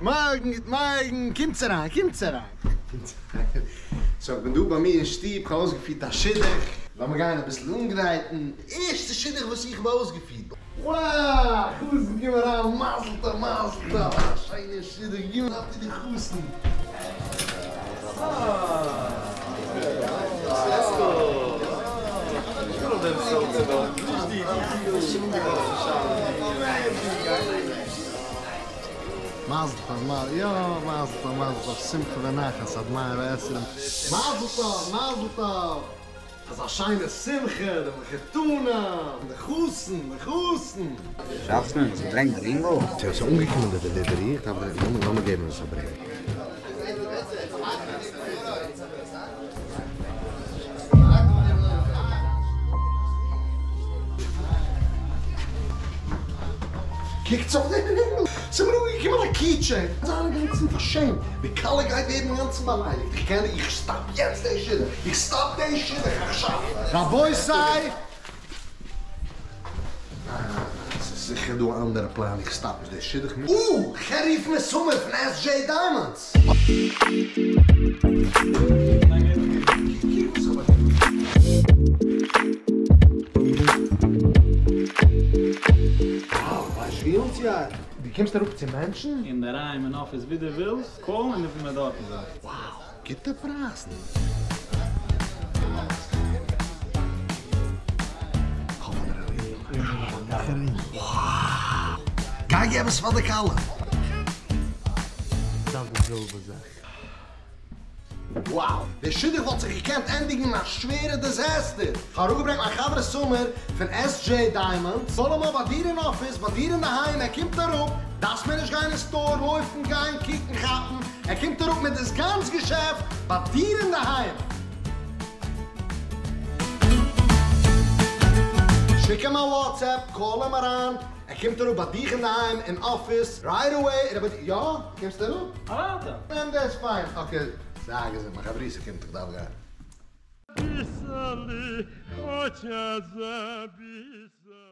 מארגן, גוט מארגן, קומטס אריין, קומטס אריין, קומטס אריין. סאו איך בין דא ביי מיר אין שטוב, כ'האב אויסגעפירט א שידוך, לאמיר גיין אביסל אנגרייטן, די ערשטע שידוך וואס איך האב אויסגעפירט. וואו! חתן קום אריין, מזל טוב, מזל טוב, א שיינע שידוך, קום אט איז די חתן. מזל טוב, מזל, יא, מזל טוב, מזל טוב, שמחה ונחת עד מאה ועשרים. מזל טוב, מזל טוב! אזא שיינע שמחה, די מחותנים, די חתן, די חתן! שבתון, האסט געברענגט די רינגל? ס'איז אנגעקומען די דעליווערי, איך דארף דיר, לאמיר געבן עס א ברענג. קוקטס אויף דעם רינגל! ס'איז מיר אנגעקומען א קיטשעין! זיין אינגאנצן פארשעמט! די כלה גייט ווערן אינגאנצן באליידיגט! איך קען איך סטאפ יעצט די שידוך! איך סטאפ די שידוך עכשיו! רבותי! ניין ניין ניין ס'איז זיכער דא א אנדערע פלאן איך סטאפ נישט די שידוך! אה! כ'גיי רופן סומער פון עס דזשעי דיימאנדס! דו קומסט אראפ צו מענטשן? אינדערהיים אין אפיס ווי דו ווילסט, קאל און איך וועל מיר דארטן זיין. Wow, גוטע פרייזן! גיי געב עס פאר די כלה! דארף די זעלבע זאך. Wow! דער שידוך וואלט זיך געקענט ענדיגן אין א שווערע דיזעסטער! כ'האב אראפגעברענגט מיין חבר סומער פון SJ Diamonds, זאל אים אויף ביי דיר אין אפיס, ביי דיר אינדערהיים, ער קומט אראפ, דארפסט מער נישט גיין אין סטאר, לויפן, גיין, קוקן, כאפן, ער קומט אראפ מיט דאס גאנץ געשעפט ביי דיר אינדערהיים! שיק אים א וואטסעפפ, קאל אים אריין, ער קומט אראפ ביי דיך אינדערהיים אין אפיס, רייט אוועי, ער ביי דיר, יא? קומסט אראפ? אוודאי! דען דעטס פיין, אקעי, זיי געזונט, מיין חברותא קומט, איך דארף גיין. Писали, хотя записали.